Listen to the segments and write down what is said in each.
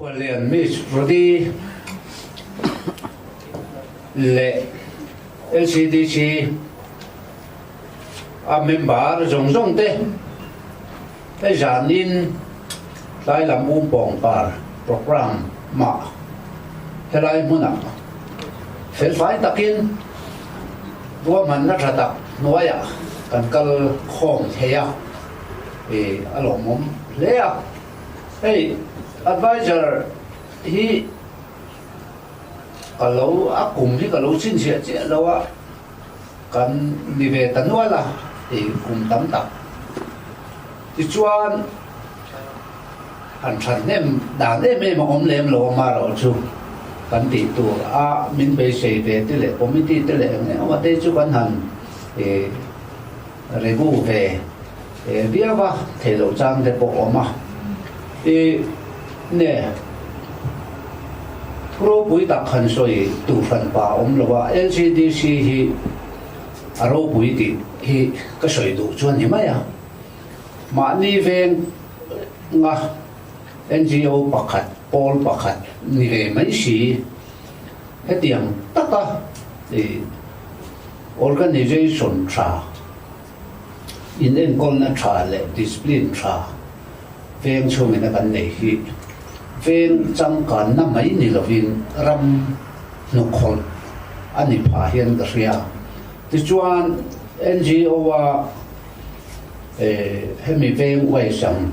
Khualian Miss Rudy leh LCDC a member zawng zawng te hei zanin tlai lam um pawng par programme mah helai hmunah felfai takin ruahmanna tha tak hnuaiah kan kal khawm thei a, ih a lawmawm hle a. Hei adviser hi ka lo a kum hi ka lo chhinchhiah chiah lo a, kan ni ve ta nual a tih kum tam tak. Tichuan han that hnem dan em em a awm lem lo amaherawh chu kan tih tur a min beisei ve te leh committee te leh eng eng te chu kan han ih regu ve viau a, theih loh chang te pawh awm a. I ne thu ropui tak han sawi tur hran pa awm lo a, LCDC hi a ropui tih hi ka sawi duh chuan ni mai a. Mahni veng nga NGO pakhat, pawl pakhat ni ve mai si hetiang taka i Organization tha, inenkawlna tha leh discipline tha veng chhungin a kan neih hi veng changkanna mai ni lovin ram hnukhawlh a ni phah hian ka hria. Tichuan NGO a hemi veng uaisang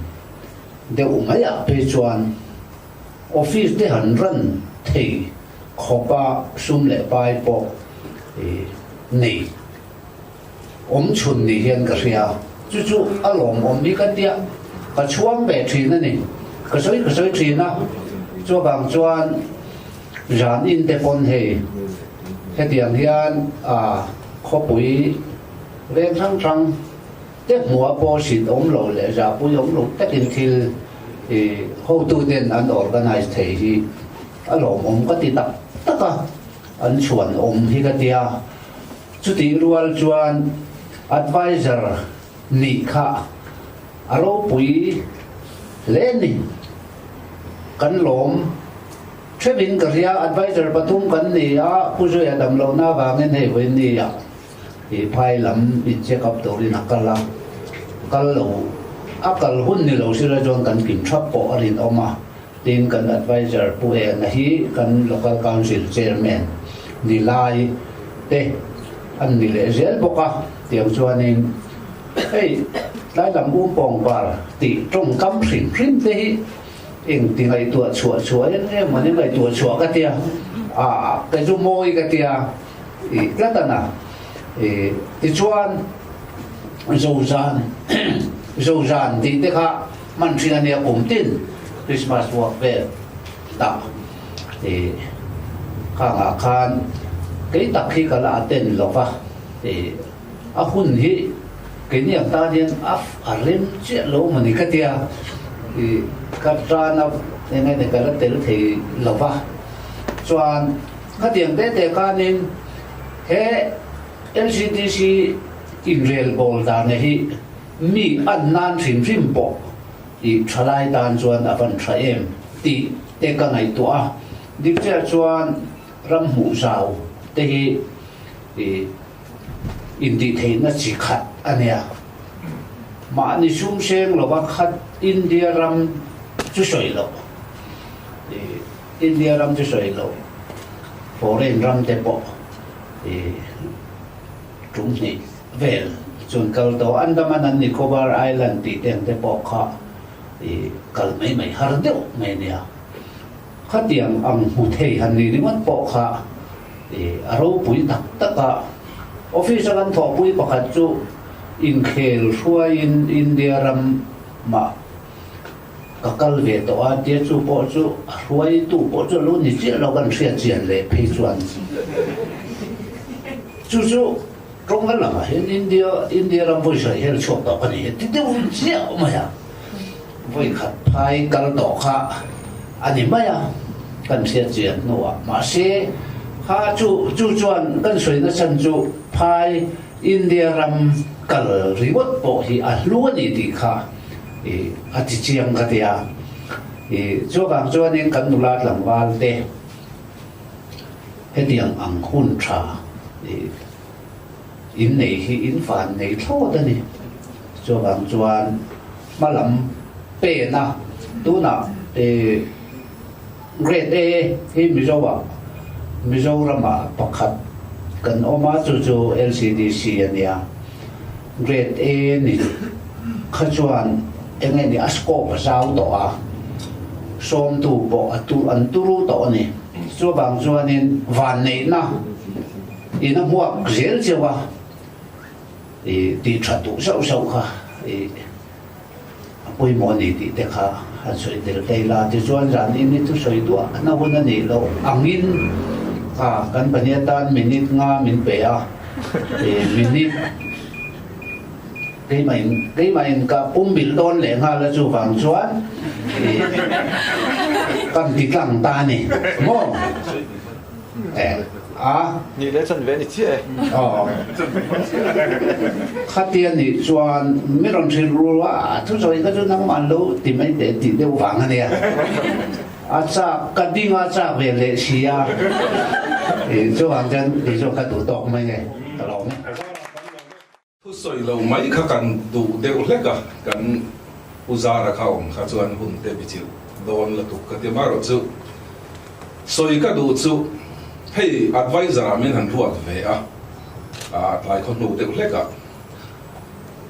deuh maiah phei chuan office te han run thei khawpa sum leh pai pawh nei awm chhun ni hian ka hria. Chu chu a lawmawm hi ka tia, ka chhuang ve thin a ni. Ka sawi ka sawi thin a, chuvang chuan zan in te pawn hei hetiang hian a khawpui veng hrang hrang te hmuha pawh hrilh awm lo leh zahpui awm lo takin thil hotuten an organize thei hi A lawmawm ka ti tak tak a, an chhuan awm hi ka tia. Chutih rual chuan adviser nih kha a ropui hle ni. Kan lawm theuhin ka hria, adviser pathum kan ni a, Pu Zuia dam lohna avangin hei vawiin ni ah i phai lam in check up turin a kal a, kal lo a kal hun ni lo sila chuan kan kim thap pawh a rinawm a. Tin, kan adviser Pu Ena hi kan Local Council Chairman ni lai te an ni leh zel bawk a, tiang chuanin hei tlai lam um pawng par tih tawngkam hrim hrim te hi engti ngaihtuah chhuah chhuah em em an ngaihtuah chhuah ka tia, a kei chu mawi ka tia i tlat a na. Tichuan Zozan Zozan tih te kha hman thin a nia kum tin Christmas vuak vel tah i khangah khan kei tak hi ka la attend lo va i a hun hi keini ang tan hian a a rem chiah lo mawni ka tia i ka tan a eng nge ka la tel thei lo va chuan khatiang te te khanin he LCDC inrelbawl dana hi Mi an nan hrim hrim pawh i thalai tan chuan a van tha em tih te ka ngaihtuah a, dikchiah chuan ram hmuh zau te hi i intihtheihna chi khat a nia. Mahni sum seng lova khat India ram chu sawi loh, i India ram chu sawi loh, foreign ram te pawh i tum hnih vel chuan kal tawh Andaman and Nicobar Island tih te ang te pawh kha i kal mai mai har deuh mai a nia. Khatiang ang hmu thei han ni ringawt pawh kha i a ropui tak tak a. Office a kan thawhpui pakhat chu inkhel hruaiin India ram mah ka kal ve tawh a tia chu pawh chu a hruaitu pawh chu a lo ni chiah lo kan hriat chian leh phei chuan chu chu tawng lamah hian India India ram vawi sawi hian chhuak tawh ka ni ti deuh chiah mai a vawi khat phai kal tawh kha a ni mai a kan hriat chian hnuah mahse kha chu chu chuan kan sawina chhan chu phai India ram kal ringawt pawh hi a hlu a ni tih kha i a ti chiang ka ti a. Chuvang chuanin kan nula tlangval te hetiang ang hun tha in nei hi in van nei thlawt a ni. Chuvang chuan hma lam pen a tunah Grade A hi Mizo ah Mizoram ah pakhat kan awm a chu chu LCDC a nia. Grade A ni kha chuan eng nge ni a scope a zau tawh a, sawmtu pawh a tur an turu tawh a ni. Chuvang chuanin vanneihna in a hmuak zel cheu a, i tih tha duh zauh zauh kha i a pawimawh a ni tih te kha han sawi tel thei la. Tichuan zanin hi thusawi duah na hun a nih loh angin kha kan pahnih atan minute nga min pe a, minute keimah in keimah in ka pumbilh dawn leh nghal a chuvang chuan kan ti tlang ta a ni maw? A. Nih leh chan ve a ni chiah e. Aw. Khatia nih chuan mi rawn hrilh ru a, a thusawi kha chu nangmah an lo ti mai teh tih deuh vang a nia. A chak, ka ding a chak ve leh si a. Chuvang chuan kei chuan ka duh tawk mai nge, ka lawm e. Thusawi lo mai kha kan duh deuh hlek a, kan Pu Zara kha awm kha chuan hun te bichilh dawn lutuk ka ti marawh chu sawi ka duh chu hei adviser ah min han ruat ve a, a tlai khaw hnu deuh hlek a,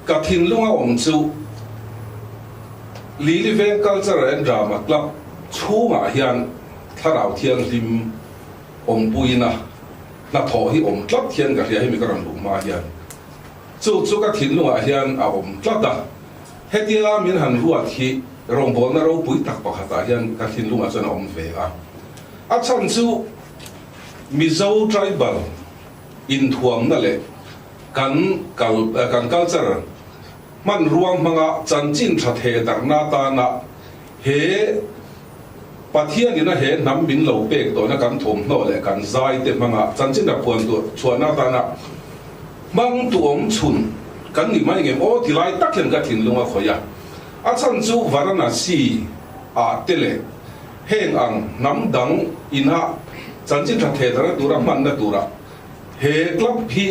ka thinlung a awm chu Lili Veng Cultural and Drama Club chhungah hian Thlarau Thianghlim awmpuina hnathawh hi awm tlat hian ka hria hemi ka rawn luh hma hian chu chu ka thinlungah hian a awm tlat a, hetia min han ruat hi rawngbawlna ropui tak pakhatah hian ka thinlungah chuan a awm ve a, a chhan chu Mizo tribal inthuamna leh kan kal kan culture hmanrua hmanga chanchin tha theh darhna atana he Pathianin a he hnam min lo pek tawhna kan thawmhnaw leh kan zai te hmanga chanchin a phuan tur chhuahna atana hmang tu awm chhun kan ni mai ngem aw ti lai tak hian ka thinlung a khawih a. A chhan chu Varanasi ah te leh heng ang hnam dang ina chanchin tha theh darhna tura hmanna tura he club hi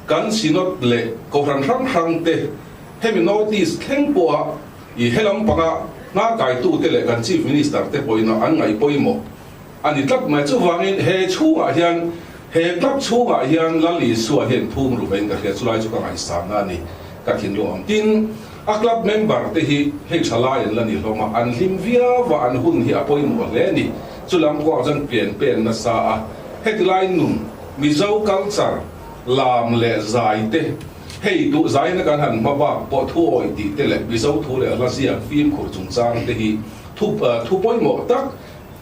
kan Synod leh Kohhran hrang hrang te hemi North East thleng pawha I helam panga hna kaitute leh kan Chief Minister te pawhin an ngaih pawimawh a ni tlat mai. Chuvangin he chhungah hian, he club chhungah hian Lal Isua hian phum ru vein ka hria, chulai chu ka ngaihsangna a ni, ka thinlung ang. Tin, a club member te hi hei tha lai an la ni hlawm a, an hlim viau a, an hun hi a pawimawh hle a ni. Chulam kawngah chuan pian pen nasa a, heti lai nun, Mizo culture, lam leh zai te, Hei duh zaina kan han hma bak pawh thu awih tih te leh Mizo thu leh hla ziak fimkhur chungchang te hi thu thu pawimawh tak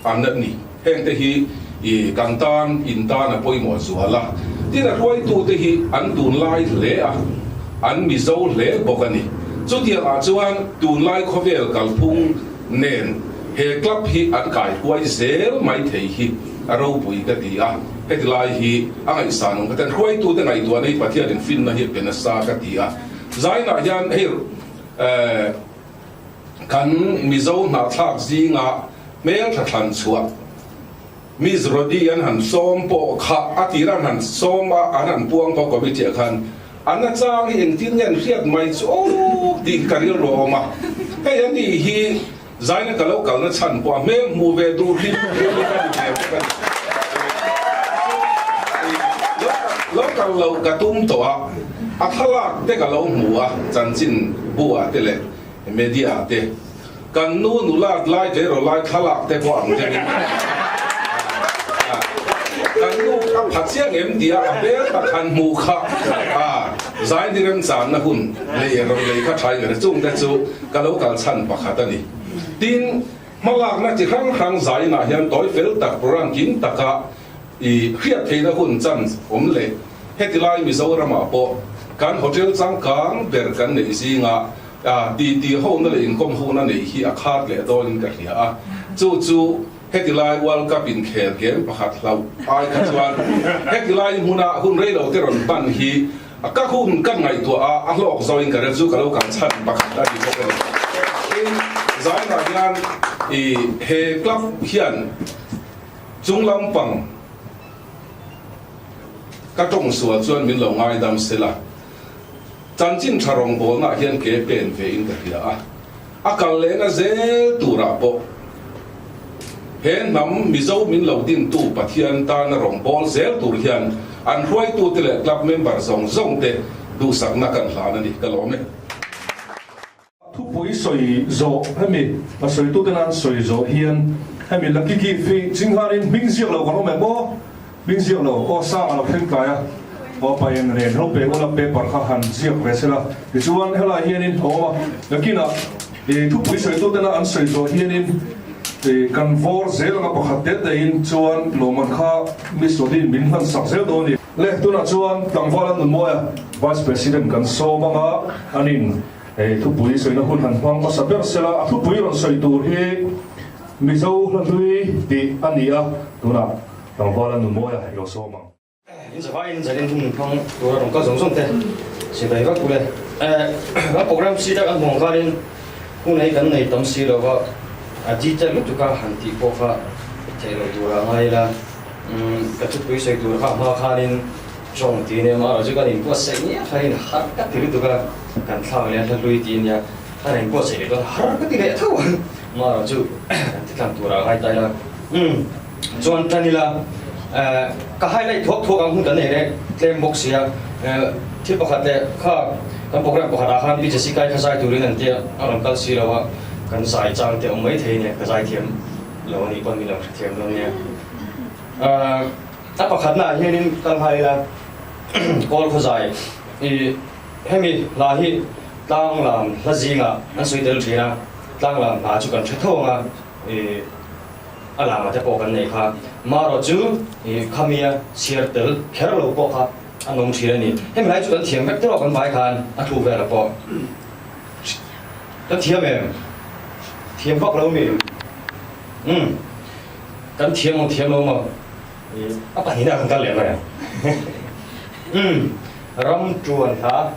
an a ni. Heng te hi i kan tan in tan a pawimawh zual a, tin a hruaitu te hi an tunlai hle a, an Mizo hle bawk a ni. Chutiang ah chuan tunlai khawvel kalphung nen he club hi an kaihruai zel mai thei hi a ropui ka ti a, heti lai hi a ngaihsan awm ka ti a, hruaitute ngaihtuahna hi Pathianin finna hi a pe nasa ka ti a, zainah hian hei eh kan Mizo hnahthlak zinga hmeltha thlan chhuah Miss Rody an han sawm pawh kha a tirah an han sawm a, an han puang pawh committee ah khan a nachang hi engtin nge an hriat mai chu aw tih hi ka rilru a awm a, hei a ni hi Zaina ka lo kalna chhan pawh a hmel hmuh ve duh hlim hlim hi ka ni ve bawk a ni. Lo kal lo ka tum tawh a, a thlalak te ka lo hmu a, chanchin bu ah te leh media ah te kan nu nulat lai tleirawl lai thlalak te pawh ang deuhin kan nu a pha chiang em tia a hmel tak han hmuh kha a Zaini remchanna hun lei rawn lei kha thain ka hre chungte chu Ka lo kal chhan pakhat a ni. Tin, hmalakna chi hrang hrang zainah hian tawi fel tak program kim taka i hriat theihna hun chance awm leh heti lai Mizoramah pawh kan hotel changkang ber kan neih zinga titi hona leh inkawm hona neih hi a khat leh dawnin ka hria a, chu chu heti lai World Cup inkhel game pakhat hlauh ai kha chuan heti lai hmuna hun reilo te rawn hman hi Ka hun ka ngaihtuah a, a hlawk zo in ka rel chu ka lo kal chhan pakhat a ni bawk a ni. Tin, zainah hian I he club hian chung lampang ka tawng sual chuan min lo ngaidam sela. Chanchin tha rawngbawlnaah hian ke pen ve in ka hria a, a kal lehna zel turah pawh he hnam Mizo min lo dintu Pathian tana rawngbâwl zel tur hian an hruaitute leh club member zawng zawngte duhsakna kan hlan a ni. Ka lawm e. Thupui sawi zawh hemi a sawituten an sawi zawh hian hemi lucky gift hi chingharin hming ziak lo kan awm em aw? Hming ziak lo aw sang a lo thleng tlai a aw pa en ren ho pe ula paper kha han ziak ve sela tichuan helai hianin a awm a nakinah ih thupui sawituten an sawi zawh hianin ih kan vawr zel anga pakhat te tein chuan lawmman kha Miss Odin min hman sak zel dawn a ni. Le tunah chuan tlangval an nunmawi a Vice President kan sawm anga anin Hei thupui sawina hun han hmang hmasa ber sela, a thupui rawn sawi tur hi Mizo hla hlui tih a ni a, tunah tlangval a nu mawi a i lo sawm ang. In zavaiin zanin hun hmang tura rawn kal zawng zawng te sipai vak ule. Kan program si tak a hmuh ang khanin hun ei kan nei tam si lova, a detail lutuk a han tih pawh kha theih loh tur a ngai ila, ka thupui sawi tur kha hma khanin Chawng ti nia mah erawh chu kan inbuatsaih ngiah kha in har ka ti lutuk a, kan thlak leh a hla hlui ti nia kan inbuatsaih leh dawn har ka ti leh tho a, mah erawh chu kan ti tlang turah ngai ta ila umm chuan tan ila eh ka highlight thuak thuak ang hun kan nei reng tlem bawk sia eh thil pakhat leh kha kan program pakhat ah khan Pi Jessica-i kha zai turin an tia a rawn kal si lo a, kan zai chang te awm mai thei nia ka zai thiam lo a nih pawn min lo hrethiam dawn nia eh. A pakhatnaah hianin kal nghal ila kawl khawzai i hemi hla hi tlang lam hla zingah an sawi tel thin a, tlang lam hla chu kan hre tho ang a, i a lama te pawh kan neih kha. Marawh chu i khamia chhiar tel kher lo pawh kha a nawm thin a ni. Hemi lai chu kan thiam vek tawh kan vai khan a thu velah pawh kan thiam em? Thiam vak lo mi? Umm. Kan thiam ang thiam lo maw? A pahnihna kan kal leh mai ang. Umm, ram tuan hla.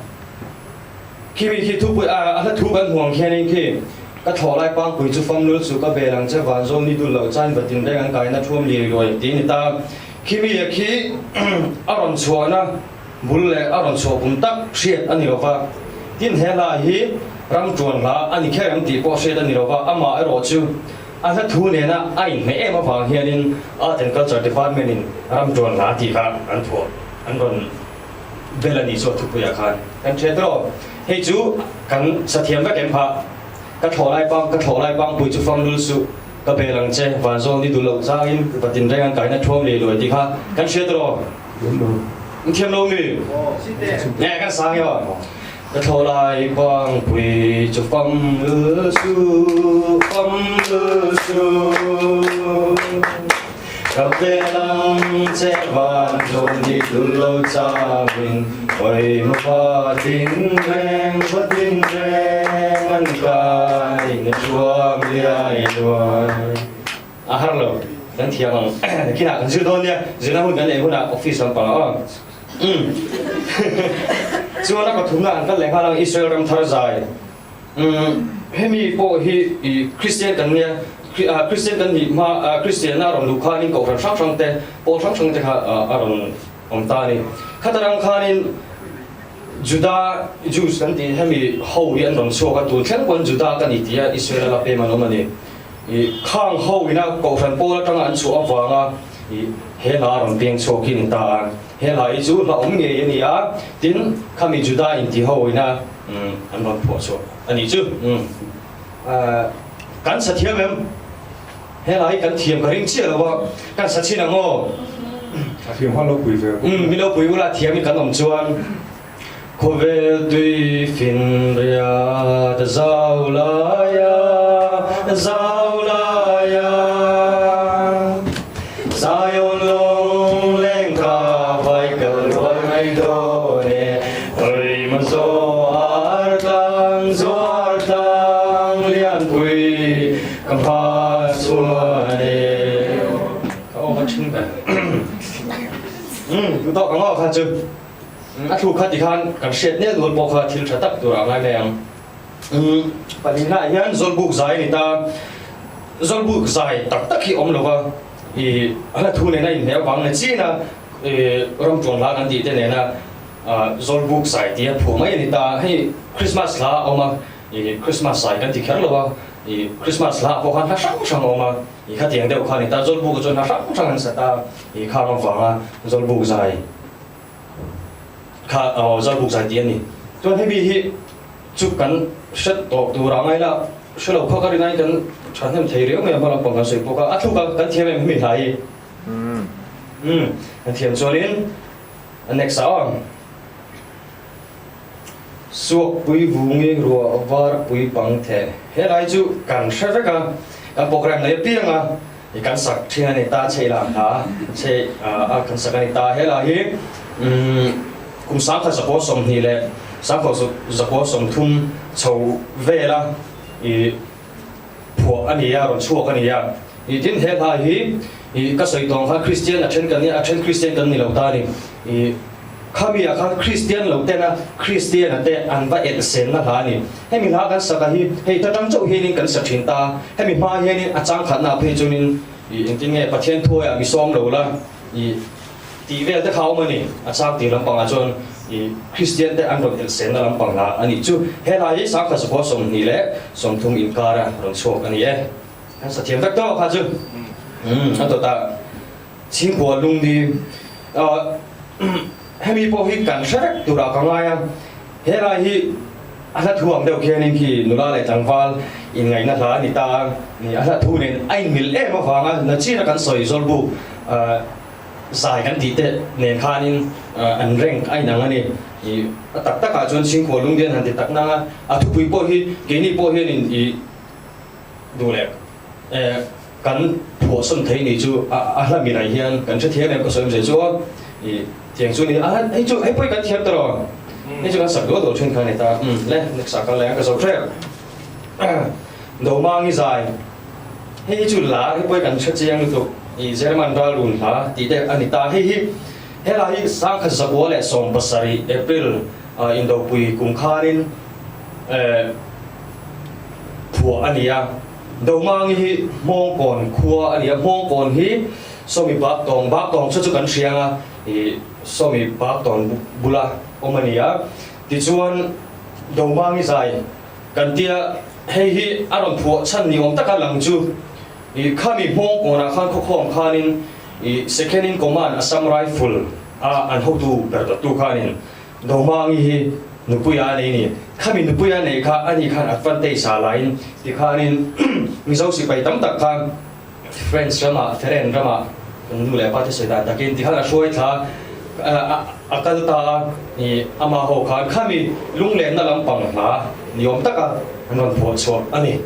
Khi mi khi thupui a hla thu kan hmu ang khianin khi ka thlawh lai pangpui chu fam lul chu ka bel ang che van zawn ni dul lo chain va tin reng an kaina thuam liai luai ti a ni ta. Khi mi a khi a rawn chhuahna bul leh a rawn chhuah kum tak hriat a ni lo va. Tin he hla hi ram tuan hla a ni kher em tih pawh hriat a ni lo va, amah erawh chu A hla thu nena a inhmeh em avang hianin Art and Culture Department-in ram tuan hla tih kha an phuah, an rawn bel a nih chu a thupuiah khan kan hriat rawh. Hei chu kan sathiam vek em phah. Ka thlawh lai pang, ka thlawh lai pangpui chu fam lul suh, ka bel ang che, van zawl ni duh loh changin va tinreng an kaina thuam leh luai tih kha kan hriat rawh. In thiam lo mi? Nge kan sang emaw? Ka thlawh lai bangpui chu fam lul suh, fam lul suh. Ka vel ang che van zawn hi dul lo changin, Oi ma va tin reng, va tin reng an kai na thuam liai luai. A har lo, kan thiam ang. Kinah kan zir dawn nia, zirna hun kan neih hunah office lampangah aw. Umm. Chuan a pathumna an kal leh nghal ang Israel ram thar zai. Umm hemi pawh hi i Kristian kan nia Kristian kan nih hma Kristian a rawn luh khanin kohhran hrang hrang te pawl hrang hrang te kha a rawn awm ta a ni. Khata rang khanin Juda Jews kan tih hemi ho hi an rawn chhuak a tun thleng pawn Juda ka ni tia Israel a la pem an awm a ni. I khang ho ina kohhran pawl atanga an chhuah avanga i he hla a rawn piang chhuak hi a ni ta a. He hla hi chu hla awm ngei a ni a, tin khami Juda inti ho ina an rawn phuah chhuah a nih chu. Kan sa thiam em? He hla hi kan thiam ka ring chiah lo a, kan sa chhin ang aw. A thiam khan lo pui ve. Mi lo pui ula thiam in kan awm chuan Khawvel tui fin riat zau laia, zau laia. Zion lawng leng ka vai kal rual mai dawn e, Oi ma zoar tlang, zoar tlang lianpui ka hma chuan e. Ka aw ka ṭhin ve. Umm, duh tawk ang aw kha chu. A thu kha tikhan kan hriat nel nual pawh kha thil tha tak tur a ngai mai ang. Pahnihnaah hian Zawlbuk zai a ni ta. Zawlbuk zai tak tak hi awm lo va, i a hla thu nena inhmeh avang ni chin a, i ramtuan hla kan tih te nena Zawlbuk zai tia phuah mai a ni ta. Hei Krismas hla a awm a, i Krismas zai kan ti kher lo a, i Krismas hla ah pawh khan hla hrang hrang a awm a, i khatiang deuh kha a ni ta. Zawlbuk ah chuan hla hrang hrang an sa ta, i khang avanga Zawlbuk zai kha Zawlbuk zai tih a ni. Chuan hemi hi. Chu kan hre tawh tur a ngai la, hre lo kha ka rin aiin kan thahnem thei riau mai a, hma lampang kan sawi bawk a, a thluk a kan thiam em hemi hla hi? Umm kan thiam chuanin a next ah aw. Suakpui vungi ruah var pui bang the he lai chu kan hre vek a, kan program nei apiang a i kan sak thin a ni ta, chei lam hla chei a kan sak a ni ta, he la hi umm. Kum 10,000 20 leh 10,030 chho vela i phuah a ni a, rawn chhuak a ni a. I tin he hla hi i ka sawi tawng khan Kristian a then kan nia, a then Kristian kan ni lo ta a ni. I khami ah khan Kristian lo tena Kristian a te an va elh senna hla a ni. Hemi hla kan saka hi hei ta tang chauh hianin kan sa thin ta. Hemi hma hianin a changkhatna phei chunin i engtin nge Pathian thuaiah mi sawm lo la i Tih vel te kha awm a ni. A chak tih lampangah chuan i Kristian te an rawn elhsenna lampang lah a nih chu. He hla hi 1920 inkara rawn chhuak a ni e. Kan sa thiam vek tawh kha chu. Umm a dawtah Chhingkua lungdi hemi pawh hi kan hre vek turah ka ngai a. He hla hi a hla thu ang deuh khianin khi nula leh tlangval inngaihna hla a ni ta a. A hla thu nen a inmil em avanga nachina kan sawi Zawlbuk Zai kan tih te nen khanin an rank a inang a ni. I a tak takah chuan Chhingkhual Lungdian han ti tak nang a, a thupui pawh hi keini pawh hianin i duh leh kan phuahsawn thei ni chu a hla milai hian kan hrethiam em ka sawi awmzia chu aw i tiang chu ni a hei chu hei pawh hi kan thiam ta rawh hei chu kan sak dual dual thin kha a ni ta umm le next ah kal leh ang ka zo hrep Domangi zai. Hei hi chu lar hi pawh kan hre chiang lutuk i German ral run hla tih te a ni ta. Hei hi helai hi 1917 April indopui kum khanin phuah a ni a. Domangi hi Hmawngkawn khua a ni a, Hmawngkawn hi Sawmi Baktawng, Baktawng chu chu kan hria anga i Sawmi Baktawng bula awm a ni a. Tichuan Domangi zai Kan tia, hei hi a rawn phuah chhan ni awm taka lang chu i khami hmawng kawnah khan khawkhawm khanin i second in command Assam Rifle a an hotu ber dawttu khanin Domangi hi nupui a nei ni. Khami nupui a nei kha ani khan advantage ah lain tikhanin Mizo sipai tam tak khan French ramah, Feren ramah kan nu leh pa te sawi dan takin tikhan a hruai thla a kal ta a, i ama ho khan khami lunglenna lampang hla ni awm taka an rawn phuah chhuah a ni.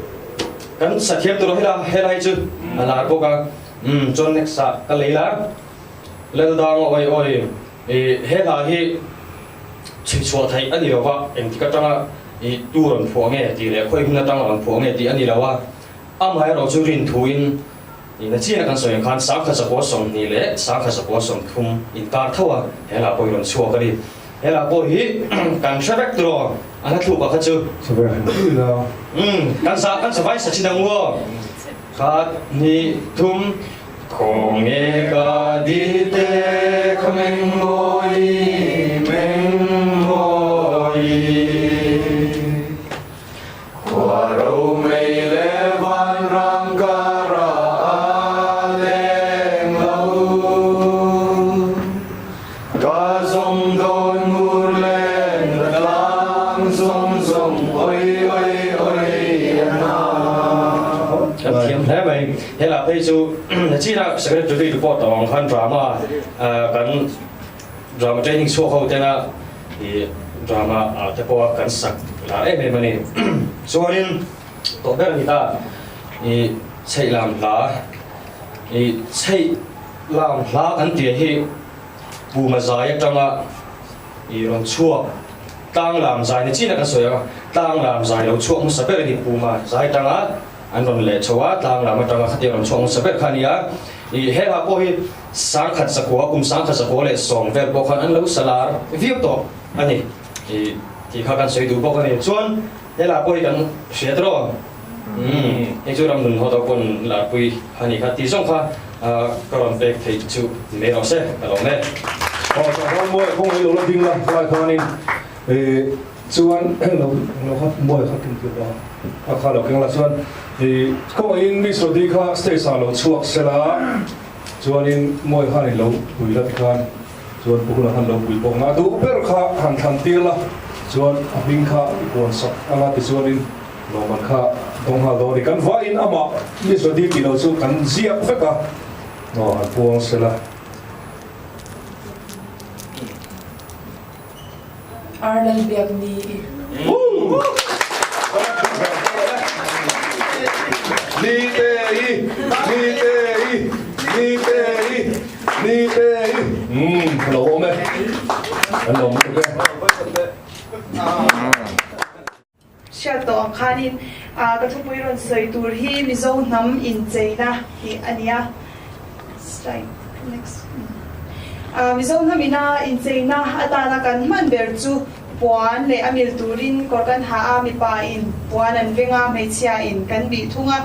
Kan sa thiam tur hela helai chu a lar bawk a, umm chuan next ah ka lei la Laldang awi awi i he hla hi chhui chhuah theih a ni lo va, engtik atanga i tu rawn phuah nge tih leh khawi hun atanga rawn phuah nge tih a ni lo a. Amaherawh chu rin thuin ina chiana kan sawi ang khan 1020 leh 1030 inkar tho a, he hla pawh hi rawn chhuak a ni. He hla pawh hi kan hre vek tiraw a hla thluk ah kha chu. Sa ve hrim hrim ila. Umm kan sa kan sa vai sa chin ang u aw. Khat hnih thum. Khawnge ka dite kha meng mawi meng mawi. Khua ro mei leh vanram karah a leng lo. Ka zawng dawn ngur len ka tlang zawng zawng oi oi oi a na. Kan thiam hle mai. Helai phei chu nachina secretary report awm ang khan drama kan drama training chhuak ho tena i drama ah te pawh a kan sak lar em em a ni. Chuanin tawh ber a ni ta i chheih lam hla i chheih lam hla kan tih hi Puma zai atanga i rawn chhuak tlang lam zai ni chin a kan sawi ang a, tlang lam zai lo chhuak hmasa ber a ni Puma zai atanga an rawn leh chho a, tlang lam atanga khatiang rawn chhuak hmasa ber kha a ni a. I he hla pawh hi 1900, kum 1910 vel pawh khan an lo sa lar viau tawh a ni i tih kha kan sawi duh bawk a ni. Chuan he hla pawh hi kan hria tawh. Hei chu ram nun ho deuh pawn larpui a nih kha tih zawng kha ka rawn pek theih chu ni mai rawh se, ka lawm e. Aw tlangval mawi kawng ei lo la ding la lai khanin ih chuan lo lo kha mawi kha tum tir la a kha lo keng la chuan ih kawngaihin Miss Rody kha stage ah lo chhuak sela chuanin mawi khan ilo pui la tikhan Chuan Pu Huna khan lo pui bawk nga duh ber kha han thlan tir la, chuan a hming kha i puan sak anga tichuanin lawmman kha dawng nghal dawn a ni. Kan vaiin amah Miss Rody tih lo chu kan ziak vek a, aw han puang se la. Ar Lalbiak ni i. Ni te i, ni te i, ni te i, ni te i. Umm, ka lo awm e. Kan lo awm tuk e. Hriat tawh ang khanin ka thupui rawn sawi tur hi Mizo hnam incheina tih a ni a. Slide next. Mizo hnam ina incheina atana kan hman ber chu puan leh a mil turin kawr kan ha a, mipa in puan an veng a, hmeichhia in kan bih thung a.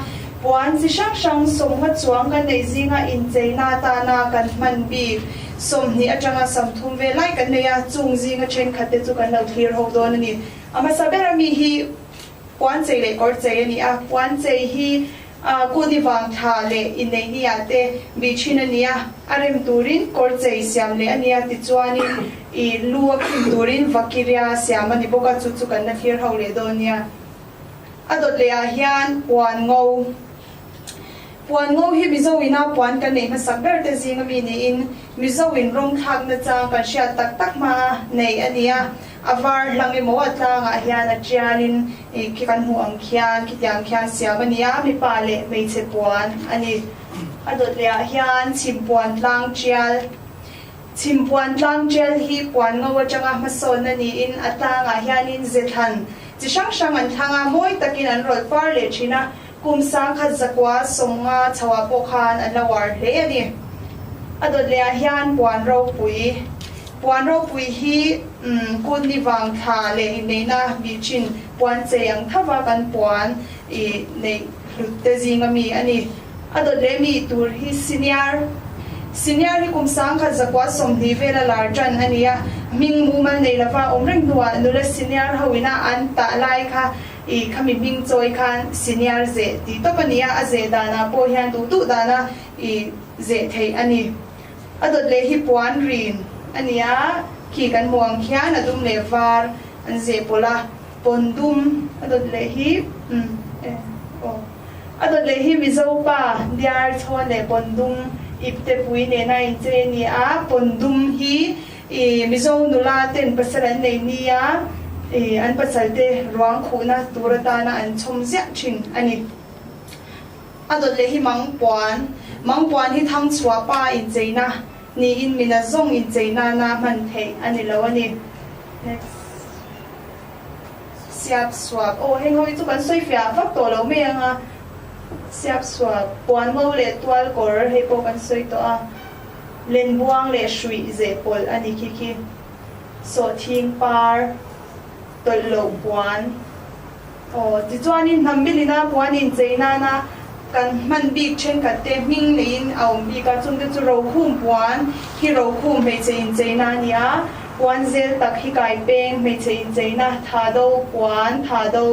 Puan chi hrang hrang sawmnga chuang kan neih zinga incheina atana kan hman bik 20 atanga 30 vel lai kan nei a, chung zinga thenkhat te chu kan lo thlir ho dawn a ni. A hmasa ber ami hi puan chei leh kawr chei a ni a, puan chei hi kuni vang thla leh inneih ni ah te bih thin a ni a, a rem turin kawr chei siam leh a ni a, tichuanin i lu a khim turin vakiria siam a ni bawk a, chu chu kan la thlir ho leh dawn nia. A dawt leh ah hian puan ngo. Puan ngo hi Mizo ina puan kan neih hmasak ber te zing ami niin Mizo in rawng thlak nachang kan hriat tak tak hma a nei a ni a, a var hlang emaw a tlangah hian a tialin khi kan hmuh ang khian khitiang khian siam a ni a, mipa leh hmeichhe puan a ni. A dawt leh ah hian chhim puan tlang tial. Chhim puan tlang tial hi puan ngo atanga hmasawnna niin a tlangah hianin ze thlan chi hrang hrang an thlang a, mawi takin an rawlh par leh thin a, Kum 1150 chhoah pawh khan an la uar hle a ni. A dawt lehah hian puan ropui, puan ropui hi kutni vang thla leh inneihna bih thin puan chei ang thova kan puan i neih hlut te zinga mi a ni. A dawt leh mi tur hi senior, senior hi kum 1120 vela lar tan a ni a, hming mumal nei lova awm reng hnuah nula senior ho ina an tah lai kha I khami hming chawi khan senior zeh tih tawp a ni a, a zeh danah pawh hian duh duh dana i zeh theih a ni. A dawt leh hi puan rin a ni a, khi kan hmuh ang khian a dum leh var an zeh pawlh a, pawn dum a dawt leh hi umm e aw a dawt leh hi Mizo pa diar chhawn leh pawn dum ipte pui nena inchei a ni a, pawn dum hi I Mizo nula ten pasal an nei nia i an pasal te ruang khuhna tur atana an chhawm ziah thin a ni. A dawt leh hi mang puan, mang puan hi thang chhuah pa incheina niin mina zawng incheina na hman theih a ni lo a ni. Next. Siap suap, aw heng ho hi chu kan sawi fiah vak tawh lo mai ang a. Siap suap, puan ngo leh tual kawr hei pawh kan sawi tawh a. Lenbuang leh hruih zeh pawlh a ni khi khi. Sawhthing par tawlh loh puan. Aw, tichuanin hnam bilina puan inchei nana kan hman bik thenkhat te hming neiin a awm bik a, chungte chu rokhum puan hi rokhum hmeichhe incheina a ni a, puan zel tak hi kaipeng hmeichhe incheina, thado puan, thado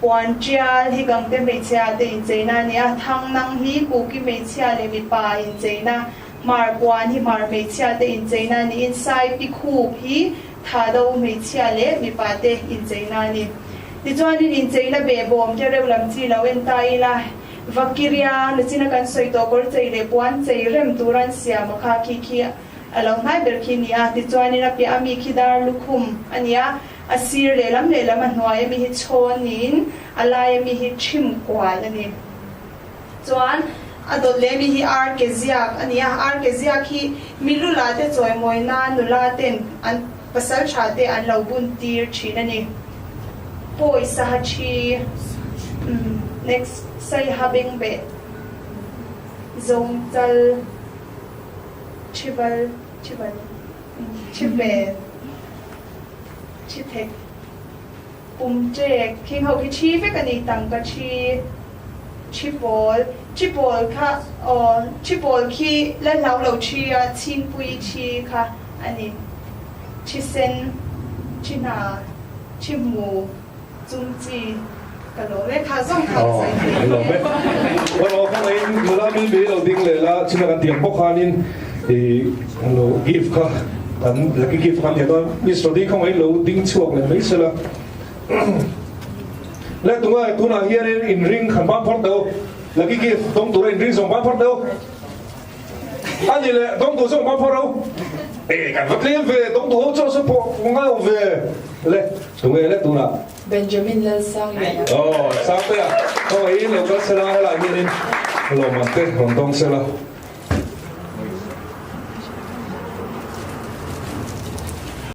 Puan tial hi Gangte hmeichhia te incheina a ni a, Thangnang hi Kuki hmeichhia leh mipa incheina, Hmar puan hi Hmar hmeichhia te incheina a niin Saipi khup hi Thado hmeichhia leh mipa te incheina a ni. Tichuanin incheina behbawm te reuh lam chi lo en ta ila, Vakiria, nachina kan sawi tawh kawr chei leh puan chei rem tur an siam a kha khi khi a lo hnai ber khi a ni a, tichuanin a piah ami khi dar lukhum a ni a, A sir lehlam lehlam a hnuai ami hi chhawn niin a lai ami hi ṭhim kual a ni. Chuan a dawt leh ami hi ar ke ziak a ni a, ar ke ziak hi mi lula te chawimawi nan nula ten an pasal tha te an lo bun tir thin a ni. Pawi saha thi Next Saiha bengbeh Zawngchal Thibal Thibal Thibel. Thi thek, pum ṭek, khing ho khi ṭhi vek a ni, tangka ṭhi. Ṭhi pawl, ṭhi pawl kha aw, ṭhi pawl khi la hlau lo ṭhi a, chhingpui ṭhi kha a ni. Ṭhi sen, ṭhi hna, ṭhi hmu, chung chi ka lawm e, kha zawng kha ka sawi thei. Ka lawm e. Aw khawngaihin nula mi mi lo ding leh la, china kan tiang bawk khanin i lo gift kha kan lucky gift kha kan ti dawn. Miss Rody khawngaihin lo ding chhuak leh mai sela. Le tunga tunah hianin inring khan ban phawt deuh lucky gift dawng tura inring zawng ban phawt deuh a ni le dawng tur zawng ban phawt rau e kan va tlem ve dawng tur ho chaw se pawh ngai awm ve le tunge le tunah Benjamin Lalsangliana Oh Sangtea kawngaihin lo kal sela helai hianin lawmman te rawn dawng sela.